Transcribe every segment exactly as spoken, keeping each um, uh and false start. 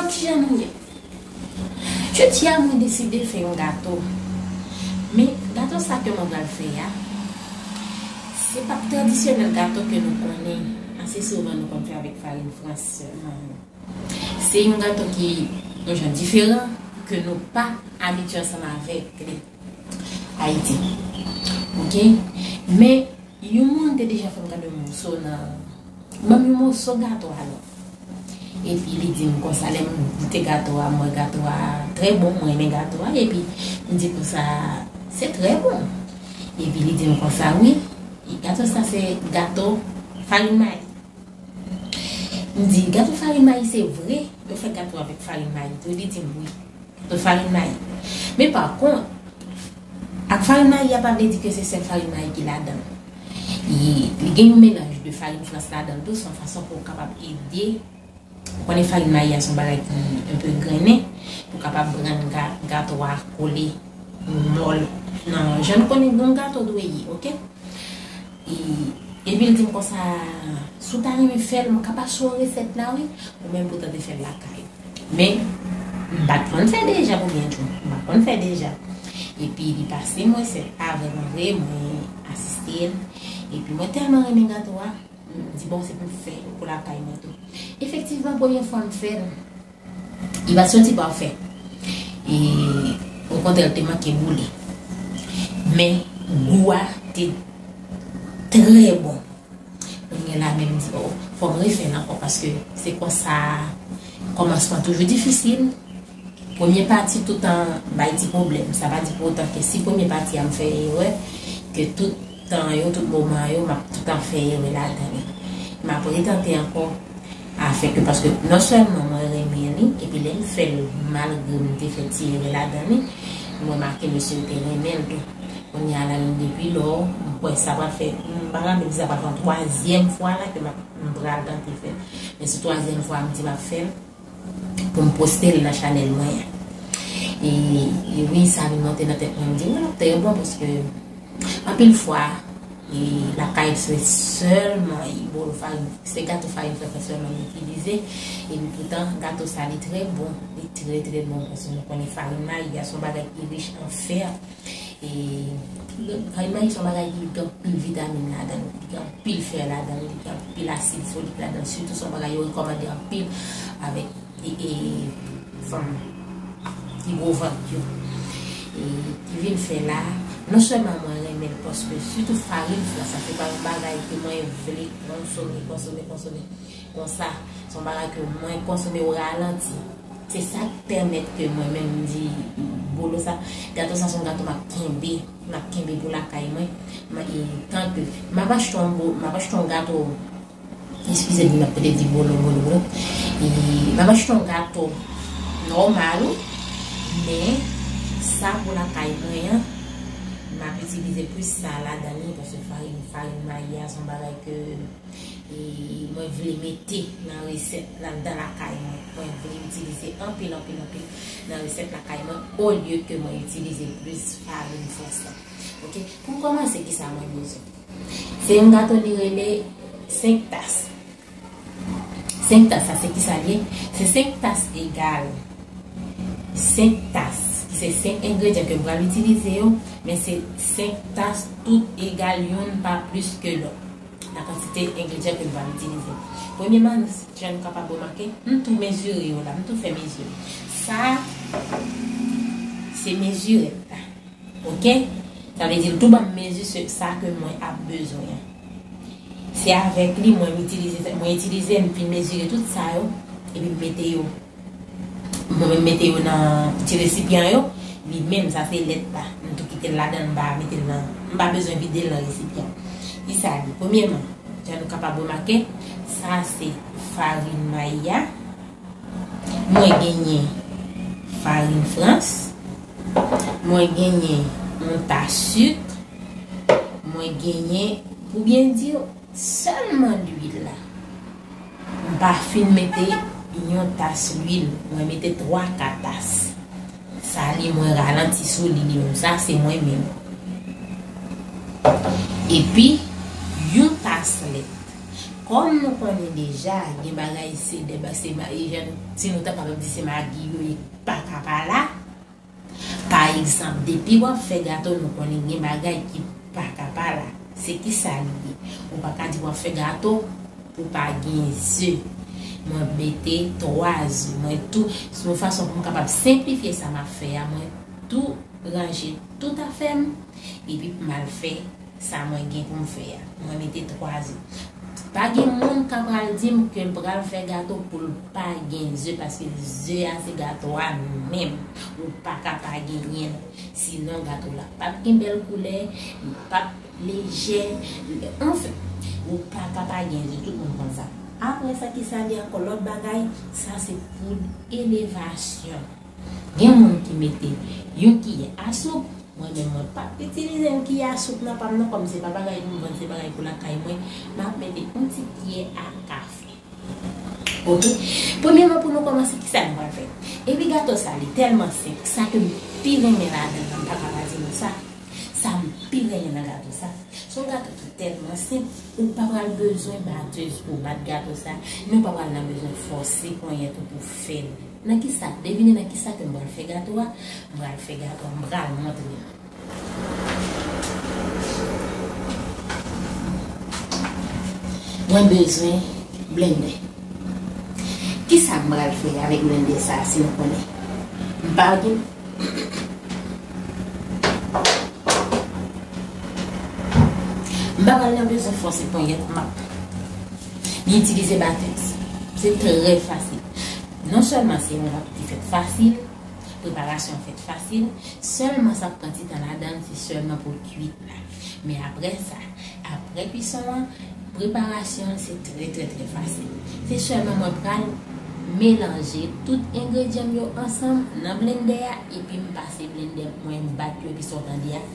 Kijan nou ye? Jodi a, mwen deside fè yon gato. Men, gato sa ke mwen pral fè a, se pa tradisyonèl gato ke nou konnen. Ase souvan, nou konn fè avèk farin frans sèlman. Se yon gato ki yon jan diferan, ke nou pa abitye ansanm avèk li Ayiti. Oke? Men, yon moun te deja fè m gade yon moso nan, ban m yon moso gato alò. Epi li di m konsa, lè m goute gato a, m wè gato a trè bon, mwen renmen gato a, epi m di konsa, se trè bon. Epi li di m konsa, wi, gato sa se gato farin mayi. M di, gato farin mayi se vre? Yo fè gato avèk farin mayi tou? Li di m wi. Gato farin mayi. Men pa kont, ak farin mayi a pa vle di ke se sèl farin mayi ki ladan. Li gen yon melanj de farin frans ladan tou, se yon fason pou w kapab ede. Ou konnen farin mayi a se yon bagay ki enpe grennen, pou kapab rann ga- gato a kole mòl nan jan nou konnen yon gato dwe ye, oke? E, epi l di m konsa, si w ta renmen fè l, m ka pase w resèt la, wi. Ou menm pou w tante fè l lakay ou. Men, m pa t konn fè deja pou byen di w. M pa t konn fè deja. Epi li pase m resèt la, vrèman vre, mwen asiste l. Epi mwen tèlman renmen gato a, m di, bon, se pou m fè pou lakay mwen tou. Efektivman, premye fwa m fè l, li pa t soti pafè. E, okontrè, li te manke boule. Men, gou a te trè bon. Kounye a la menm, m di, oh, fò m refè l ankò, paske se konsa, kòmansman toujou difisil. Premye pati toutan bay ti pwoblèm. Sa pa di pou otan ke si premye pati a m fè erè, ke tout tan yo, tout moman yo, m ap toutan fè erè ladan li. M ap retante ankò, afenke, paske non sèlman mwen renmen li, epi lè m fè l, malgre m te fè ti erè ladan li, m remake mesye yo te renmen l tou. Kounye a la menm depi lò, m kwè sa pral fè, m pa ka menm si sa pral fè yon twazyèm fwa la ke m ap, m pral tante fè l. Men se twazyèm fwa m di m ap fè l pou m poste l nan chanèl mwen an. E, e wi, sa vin monte nan tèt mwen, m di, wi, l ap trè bon, paske anpil fwa, e, lakay se sèlman, e, bolo farin, se gato farin frans sèlman m itilize. Epi poutan, gato sa, li trè bon, li trè, trè bon, paske nou konnen farin mayi a se yon bagay ki rich an fè. E, farin mayi se yon bagay ki gen anpil vitamin ladan l, li gen anpil fè ladan l, li gen anpil asid folik ladan l, sitou se yon bagay yo rekòmande anpil avèk e, e, fanm ki gwo vant yo. E, ki vin fè la, non sèlman mwen renmen l, paske sitou farin frans sa, se pa yon bagay ke mwen vle konsome, konsome, konsome. Konsa, se yon bagay ke mwen konsome o ralanti. Se sa k pèmèt ke mwen menm m di bolo sa, gato sa se yon gato m ap kenbe, m ap kenbe pou lakay mwen. M, e, tanke, m ap achte yon bo-, m ap achte yon gato, eskize m, m ap pede di bolo, bolo, bolo. E, m ap achte yon gato nòmal, men sa pou lakay mwen an, m ap itilize plis sa ladan li, paske farin, farin mayi a se yon bagay ke e mwen vle mete nan resèt, nan, nan lakay mwen. Mwen vle itilize anpil, anpil, anpil nan resèt lakay mwen, olye ke mwen itilize plis farin frans lan. Oke? Pou m kòmanse, kisa mwen bezwen? Se yon gato li rele senk tas. Senk tas, sa se kisa l ye? Se senk tas egal senk tas, ki se senk engredyan ke m pral itilize yo, men se senk tas, tout egal, youn pa plis ke lòt. La kantite engredyan ke m pral itilize. Premyeman, jan nou kapab remake, m tou mezire yo la, m tou fè mezi. Sa, se mezirèt la. Oke? Sa vle di l tou ban m mezi se sa ke mwen ap bezwen an. Se avèk li mwen itilize, mwen itilize, m fin mezire tout sa yo, epi m mete yo. Mwen menm mete yo nan ti resipyan yo, li menm, sa se lèt la. M tou kite l ladan, m pa mete l nan, m pa bezwen vide l nan resipyan. Kisa li? Premyeman, jan nou kapab remake, sa se farin mayi a. Mwen genyen farin frans. Mwen genyen yon tas sik. Mwen genyen, pou byen di, sèlman lwil la. M pa fin mete yon tas lwil, mwen mete twa, kat tas. Sa li, mwen ralanti sou li, li menm, sa se mwen menm. Epi, yon tas lèt. Kòm nou konnen deja, gen bagay se de ba-, se ma-, e jan si nou ta kapab di se magi yo, e pa ka pa la. Pa egzanp, depi w ap fè gato, nou konnen gen bagay ki pa ka pa la. Se ki sa li ye? Ou pa ka di w ap fè gato pou pa gen ze. Mwen mete twa ze. Mwen tou, se yon fason pou m kapab senplifye sa m ap fè a. Mwen tou ranje tout afè m, epi pou m al fè sa mwen gen pou m fè a. Mwen mete twa ze. Pa gen moun k ap pral di m ke l pral fè gato pou l pa gen ze, paske ze a se gato a menm. Ou pa ka pa genyen l. Sinon, gato la p ap gen bèl koulè, li p ap lejè, anfen, ou pa ka pa gen ze, tout moun konn sa. Apre sa, ki sa li ankò? Lòt bagay, sa se poud elevasyon. Gen moun ki mete yon kiyè a soup. Mwen menm, mwen p ap itilize yon kiyè a soup nan pa m nan, kòm se pa bagay pou m vann, se bagay pou lakay mwen. M ap mete yon ti kiyè a kafe. Oke? Premyèman, pou nou kòmanse, ki sa nou pral fè? Epi gato sa, li tèlman senp, sa ke m pi renmen ladan l, m pa ka pa di nou sa. Sa m pi renmen nan gato sa, se yon gato ki tèlman senp, ou pa pral bezwen batèz pou bat gato sa, ni ou pa pral nan bezwen fòse ponyèt ou pou fè l. Nan ki sa? Devine nan ki sa ke m pral fè gato a? M pral fè gato a, m pral montre nou. Mwen bezwen blendè. Ki sa m pral fè avèk blendè sa, si nou konnen? M pa gen M pa pral nan bezwen fòse ponyèt m ap. Li itilize batèz. Se trè fasil. Non sèlman se yon rad ki fèt fasil, preparasyon an fèt fasil, sèlman sa k pran ti tan ladan l, se sèlman pou kwit la. Men apre sa, apre kwison an, preparasyon an se trè, trè, trè fasil. Se sèlman mwen pral melanje tout engredyan m yo ansanm nan blendè a, epi m pase blendè mwen, m bat yo, epi sa w tande a,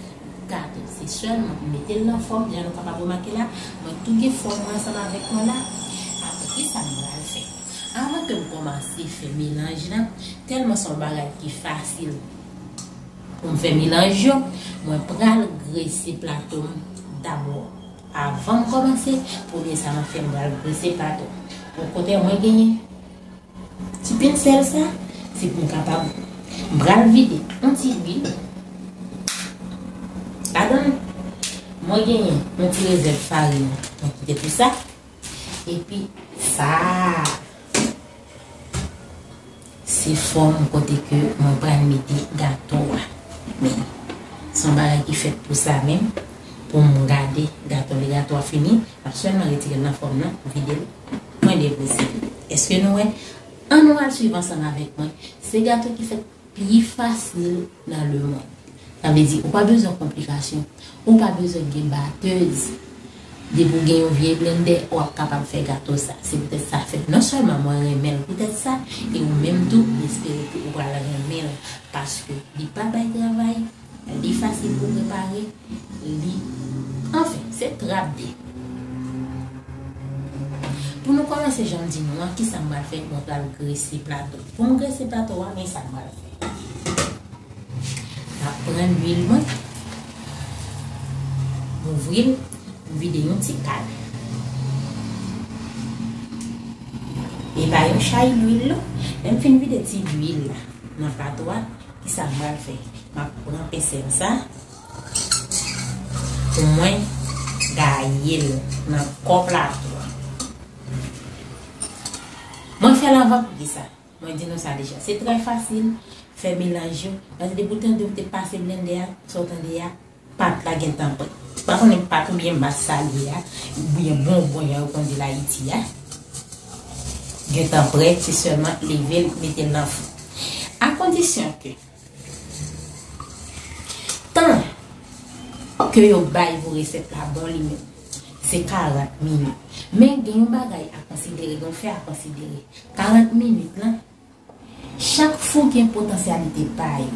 gato. Se sèlman pou mete l nan fòm, jan nou kapab remake la, mwen tou gen fòm mwen ansanm avèk mwen la. Apre, ki sa m pral fè? Anvan ke m kòmanse fè melanj la, tèlman se yon bagay ki fasil pou m fè melanj yo, mwen pral grese plato m dabò. Avan m kòmanse, premye sa m ap fè, m pral grese plato. Yon kote mwen genyen ti pensèl sa, se pou m kapab, m pral vide yon ti lwil ladan l. Mwen genyen yon ti rezèv farin, mwen kite pou sa. Epi sa, se fòm kote ke mwen pral mete gato a. Men, se yon bagay ki fèt pou sa menm, pou m gade gato. Lè gato a fini, m ap sèlman retire l nan fòm nan, vide l, mwen depoze l. Èske nou wè? Ann nou al swiv ansanm avèk mwen. Se gato ki fèt pi fasil nan lemonn. Sa vle di, ou pa bezwen konplikasyon. Ou pa bezwen gen batèz. Depi w gen yon vye blendè, w ap kapab fè gato sa. Se poutèt sa fè non sèlman mwen renmen l poutèt sa, e ou menm tou, m espere ke ou pral renmen l, paske li pa bay travay, li fasil pou prepare, li, anfen, se trap de. Pou nou kòmanse, jan m di nou an, ki sa m pral fè? Mwen pral grese plato. Pou m grese plato a, men sa m pral fè. M ap pran lwil mwen, m ouvri l, m vide yon ti kal. E pa yon chay lwil non. Lè m fin vide ti lwil la nan plato a, ki sa m pral fè? M ap pran pensèl sa pou mwen gaye l nan kò plato a. Mwen fè l anvan pou ki sa? Mwen di nou sa deja. Se trè fasil fè melanj yo. Paske depi w tande w te pase blendè a, sa w tande a, pat la gentan prè. M pa konnen pat oubyen mas sa l ye a, oubyen bonbon jan yo konn di l Ayiti a. Gentan prè, se sèlman leve l, mete l nan fou. A kondisyon ke tan ke yo bay pou resèt la bon li menm, se karant minit. Men gen yon bagay a konsidere, gen yon fè a konsidere. Karant minit lan, chak fou gen potansyalite pa yo.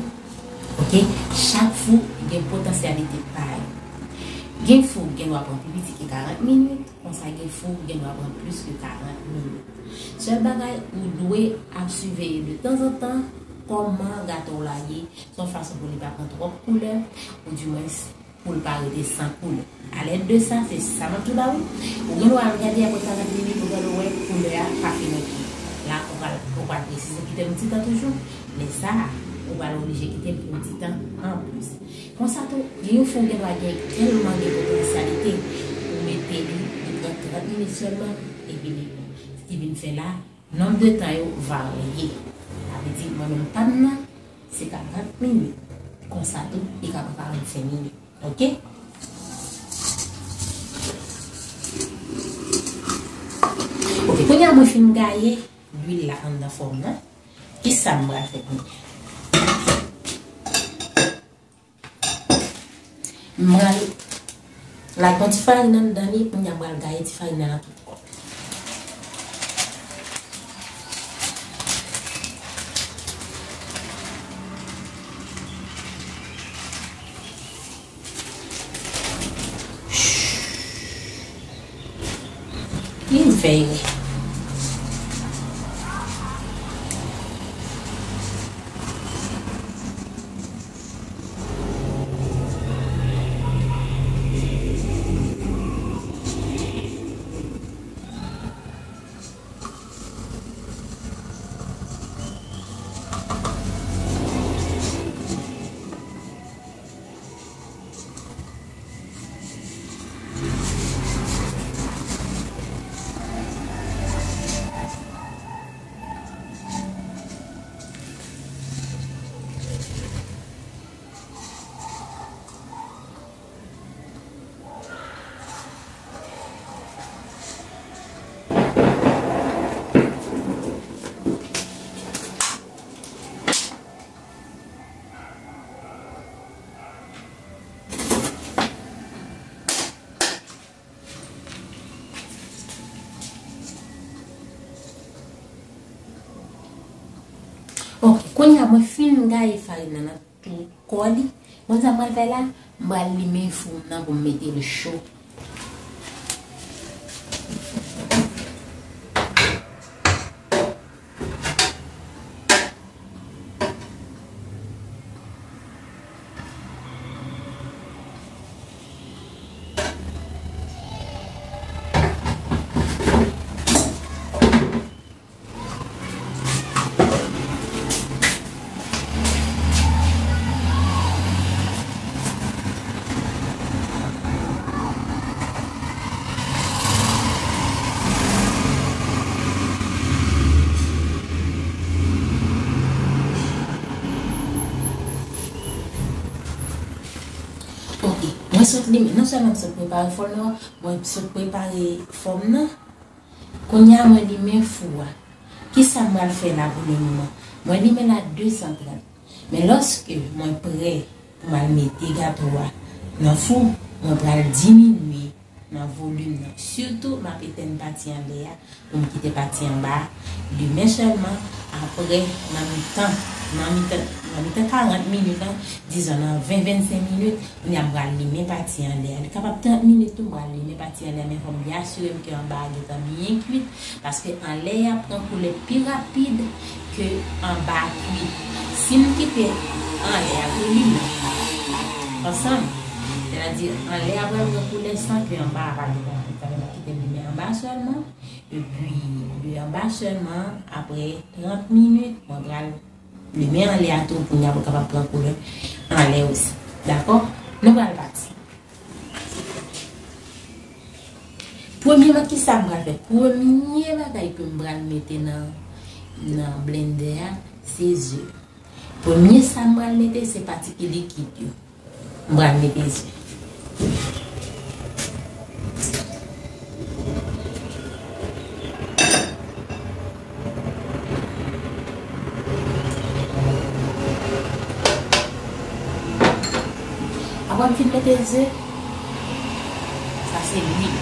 Oke? Chak fou gen potansyalite pa yo. Gen fou gen dwa pran pi piti ke karant minit, konsa gen fou gen dwa pran plis ke karant minit. Sèl bagay, ou dwe ap siveye de tanzantan kòman gato w la ye, se yon fason pou li pa pran twòp koulè, oudimwens pou l pa rete san koulè. Alèd de sa, se sa m ap di w la wi. Ou gen dwa al gade apre karant minit, ou pral wè koulè a pa fin oke. La, ou pral, ou pral presize kite l yon ti tan toujou. Lè sa a, ou pral oblije kite l pou yon ti tan anplis. Konsa tou, gen yon fou gen dwa gen tèlman gen potansyalite pou mete li, li pran trant minit sèlman, epi li bon. Sa ki vin fè la, nonb de tan yo varye. Sa vle di, mwen menm pa m nan, se karant minit. Konsa tou, li ka pran karannsenk minit. Oke? Oke, kounye a mwen fin gaye lwil la anndan fòm nan. Kisa m pral fè kounye a? M pral lage yon ti farin anndan li, kounye a m pral gaye ti farin nan nan tout kòl. Li vèy. Ok, kounye a mwen fin gaye farin nan nan tou kò li. Bon, sa m pral fè la, m pral limen fou m nan pou m mete l cho. Ok, mwen sot limen, non sèlman m sot prepare fò m nan, mwen sot prepare fò m nan. Kounye a mwen limen fou a. Kisa m pral fè la pou le moman? Mwen limen l a de san trant. Men lòske mwen prè pou m al mete gato a nan fou, mwen pral diminye nan volim nan. Sitou, m ap etèn pati anlè a pou m kite pati anba a limen sèlman. Apre, nan mitan, nan mitan, nan mitan karant minit lan, dizon nan ven, vennsenk minit, kounye a m pral limen pati anlè a. Li kapab trant minit tou, m pral limen pati anlè a, men fò m byen asire m ke anba a gentan byen kwit, paske anlè a pran koulè pi rapid ke anba a kwit. Si m kite anlè a pou limen ansanm, sètadi anlè a pral pran koulè san ke anba a pa gentan kwit. Sa vle di m ap kite l limen anba a sèlman, epi li anba sèlman, apre trant minit, mwen pral limen anlè a tou, kounye a pou l kapab pran koulè anlè osi. Dakò? Nou pral pati. Premyèman, kisa m pral fè? Premye bagay ke m pral mete nan, nan blendè a, se ze. Premye sa m pral mete, se pati ki likid yo. M pral mete ze. Apre m fin mete ze, sa se lwil.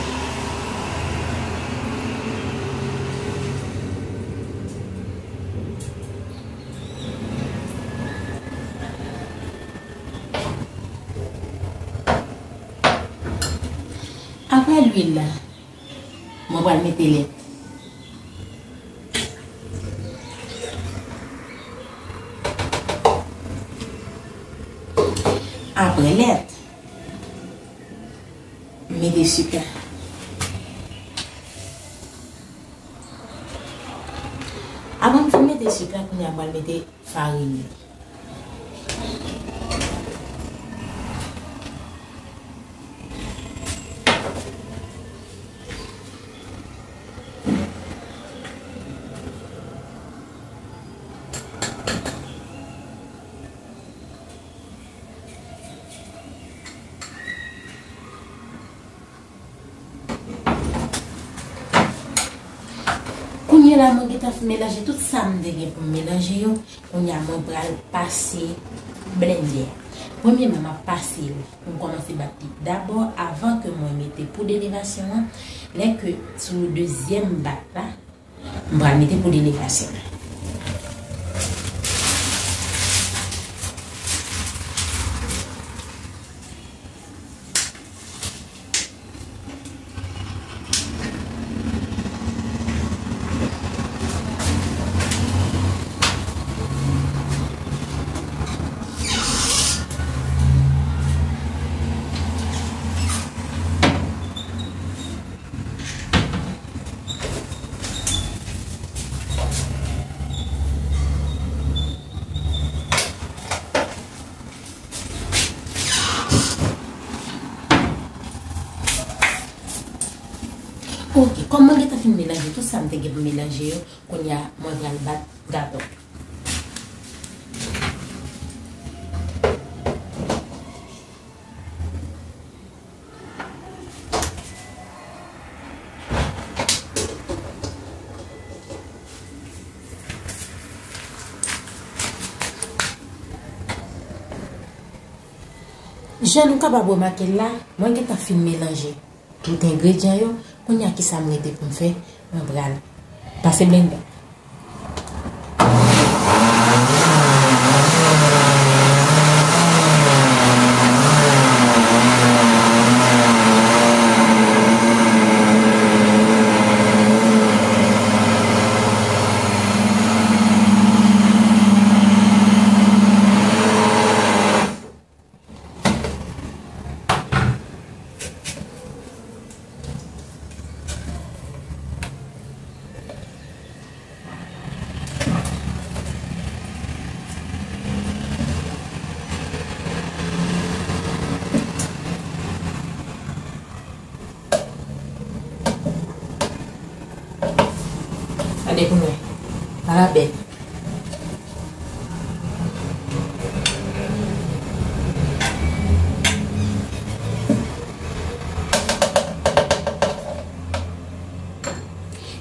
Apre lwil la, mwen pral mete lèt. Apre lèt, Mete sik la. Avan m fin mete sik la, kounye a m pral mete farin. Kounye a la, mwen gentan fin melanje tout sa m te gen pou m melanje yo. Kounye a, mwen pral pase blendè. Premyèman, m ap pase l pou m kòmanse bat li dabò avan ke mwen mete poud elevasyon an. Lè ke sou dezyèm bat la, m pral mete poud elevasyon an. Ok, kòm mwen gentan fin melanje tout sa m te gen pou melanje yo, kounye a mwen pral bat gato. Jan nou kapab remake l la, mwen gentan fin melanje tout engredyan yo. Kounye a, kisa m rete pou m fè? Mwen pral pase blendè. Gade pou nou. Ala bèl.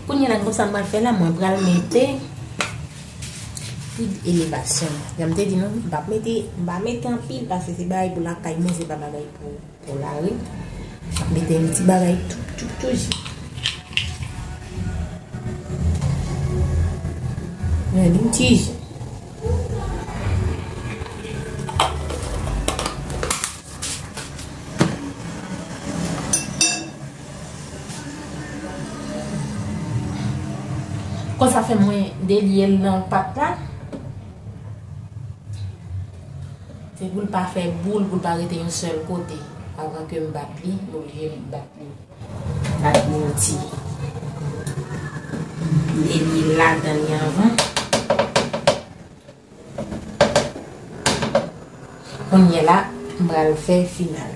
Kounye a la, konsa m pral fè la, mwen pral mete poud elevasyon. Jan m te di nou, m p ap mete, m pa mete anpil, paske se bagay pou lakay mwen, se pa bagay pou pou lari. Mete yon ti bagay tou, tou, tou jis. Yon ti jis. Konsa fè mwen delye l nan pat la. Se pou l pa fè boul, pou l pa rete yon sèl kote. Avan ke m bat li, m oblije bat li. Bat li yon ti delye ladan li anvan. Kounye a la, m pral fè final.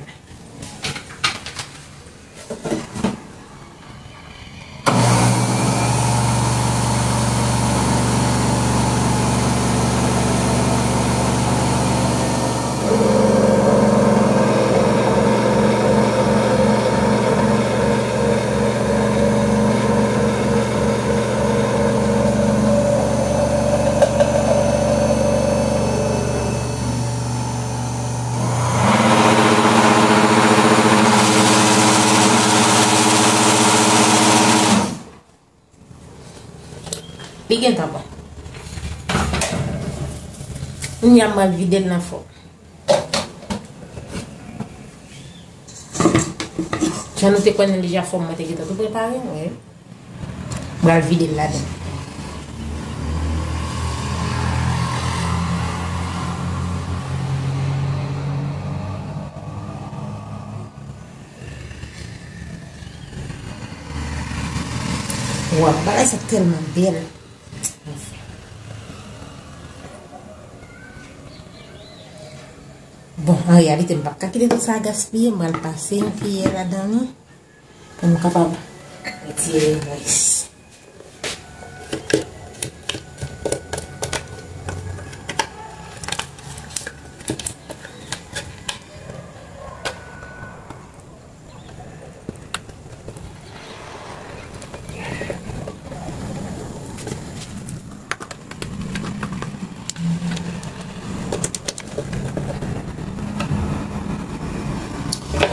Li gentan bon. Kounye a m pral vide l nan fò. Jan nou te konnen deja, fò mwen te gentan tou prepare, wi. M pral vide l ladan. Waw, bagay sa tèlman bèl. Bon, an reyalite, m p ap ka kite tout sa gaspiye, m pral pase yon kiyè ladan li pou m kapab retire rès.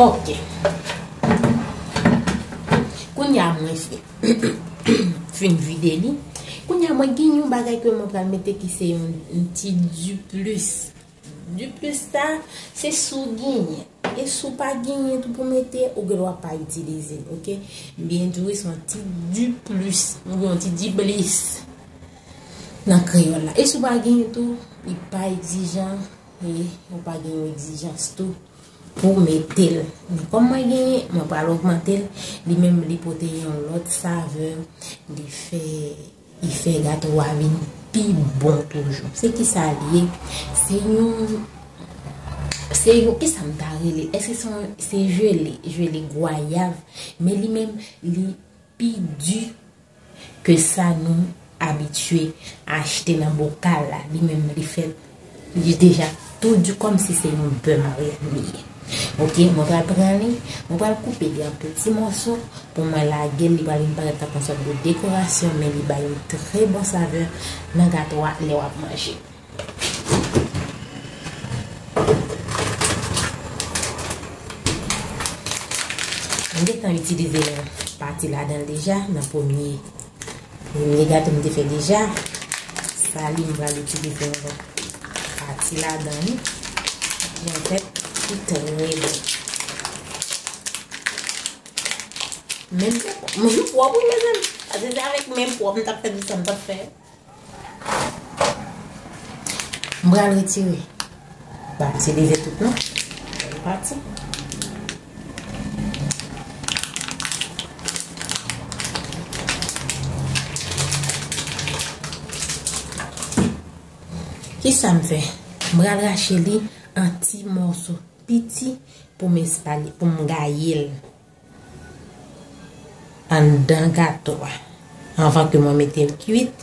Ok. Kounye a mwen fin, fin vide li. Kounye a mwen gen yon bagay ke mwen pral mete ki se yon, yon ti duplis. Duplis sa, se si w genyen. E si w pa genyen tou pou mete, ou gen dwa pa itilize l, ok? Byen di w, se yon ti duplis, oubyen yon ti diplis nan kreyòl la. E si w pa genyen tou, li pa egzijan, e ou pa gen yon egzijans tou pou mete l. Men kòm mwen genyen, mwen pral ogmante l. Li menm, li pote yon lòt savè, li fè, li fè gato a vin pi bon toujou. Se kisa l ye? Se yon, se yon, kisa m ta rele? Èske se yon, se jele, jele gwayav, men li menm, li pi di ke sa nou abitye achte nan bokal la. Li menm, li fèt, li deja tou di kòmsi se yon bè maryaj li ye. Ok, mwen pral pran li, mwen pral koupe li an piti mòso pou mwen lage l. Li pral vin parèt tankou yon sòt de dekorasyon, men li bay yon trè bon savè nan gato a lè w ap manje. M gentan itilize yon pati ladan l deja nan premye, premye gato m te fè deja. Sa li, m pral itilize yon lòt pati ladan li. Li anfèt, li trè bon. Men, men pwòp, wi, mezanmi. Paske se avèk men pwòp m t ap fè tout sa m t ap fè. M pral retire. Pa itilize tout non. Bèl pati. Kisa m fè? M pral rache li an ti mòso piti pou m espalye, pou m gaye l anndan gato a anvan ke mwen mete l kwit.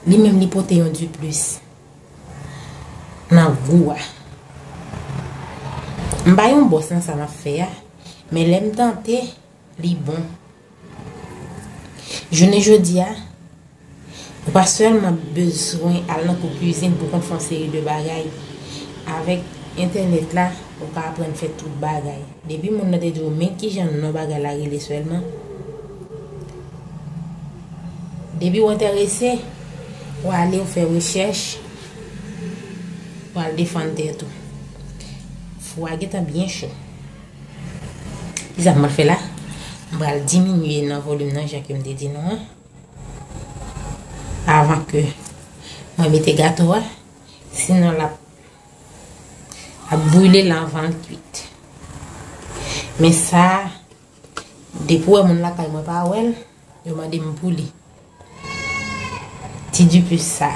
Li menm, li pote yon diplis nan gou a. M pa yon bòs nan sa m ap fè a, men lè m tante, li bon. Jounen jodi a, ou pa sèlman bezwen al nan kou kwizin pou konn fè yon seri de bagay. Avèk entènèt la, ou ka aprann fè tout bagay. Depi moun nan te di w, men kijan non bagay la rele sèlman. Depi w enterese, w ale, w fè rechèch, w al defann tèt ou. Fou a gentan byen cho. Kisa m pral fè la? M pral diminye nan volim nan, jan ke m te di nou an. Avan ke mwen mete gato a, sinon l ap, ap brile l anvan l kwit. Men sa, depi w wè moun lakay mwen pa wè l, yo mande m pou li. Ti diplis sa,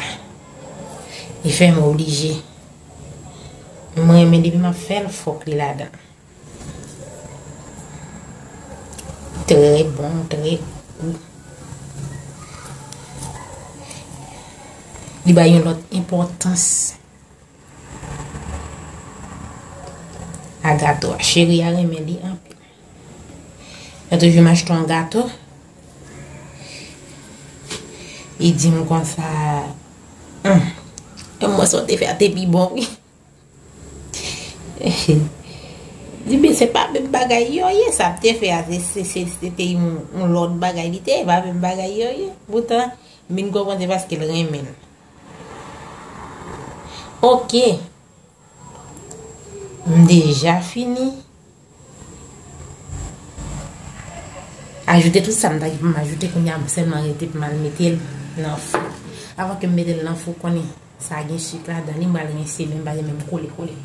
li fè m oblije. Mwen renmen depi m ap fè l, fòk li ladan. Trè bon, trè gou. Li bay yon lòt enpòtans a gato a. Cheri a renmen li anpil. Lòt jou m achte yon gato. Li di m konsa, "Hum, e mwen sa w te fè a te pi bon, wi." Li di, "Men se pa menm bagay yo ye, sa m te fè a, se, se, se, se te yon, yon lòt bagay li te ye, pa menm bagay yo ye." Poutan, m vin konprann se paske l renmen l. Ok. M deja fini ajoute tout sa m ta gen pou m ajoute, kounye a m sèlman rete pou m al mete l nan fou. Avan ke m mete l nan fou, konnen sa gen sik ladan li, m pral rense men m pa gen menm kole kole.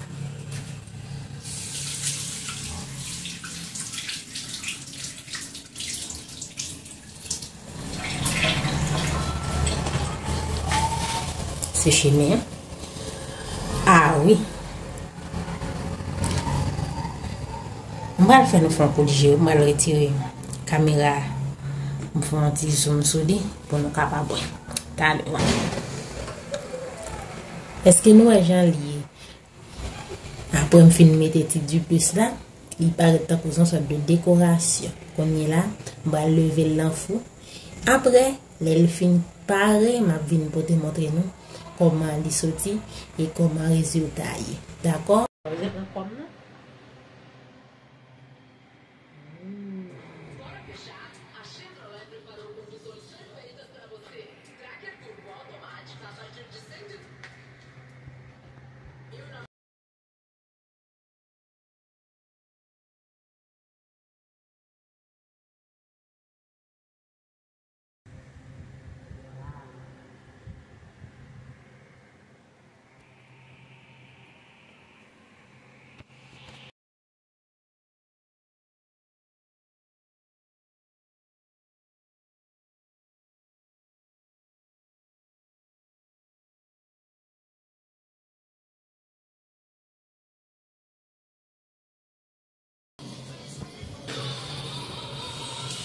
Chemen an. Ah wi. M pral fè nou fè yon kout je, m pral retire kamera, m fè yon ti zoom sou li pou nou kapab wè. Talè, wè. Èske nou wè jan l ye? Apre m fin mete ti diplis la, li parèt tankou yon sòt de dekorasyon. Kounye la, m pral leve l nan fou. Apre, lè l fin pare, m ap vin pote montre nou kòman li soti e kòman rezilta ye. Dakò? Ou pran kòm nan?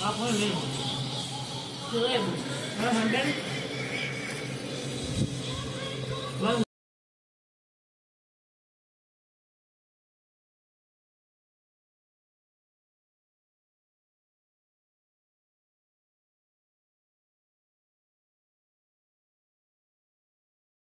Apre menm. Trè bon. Aham, bèl.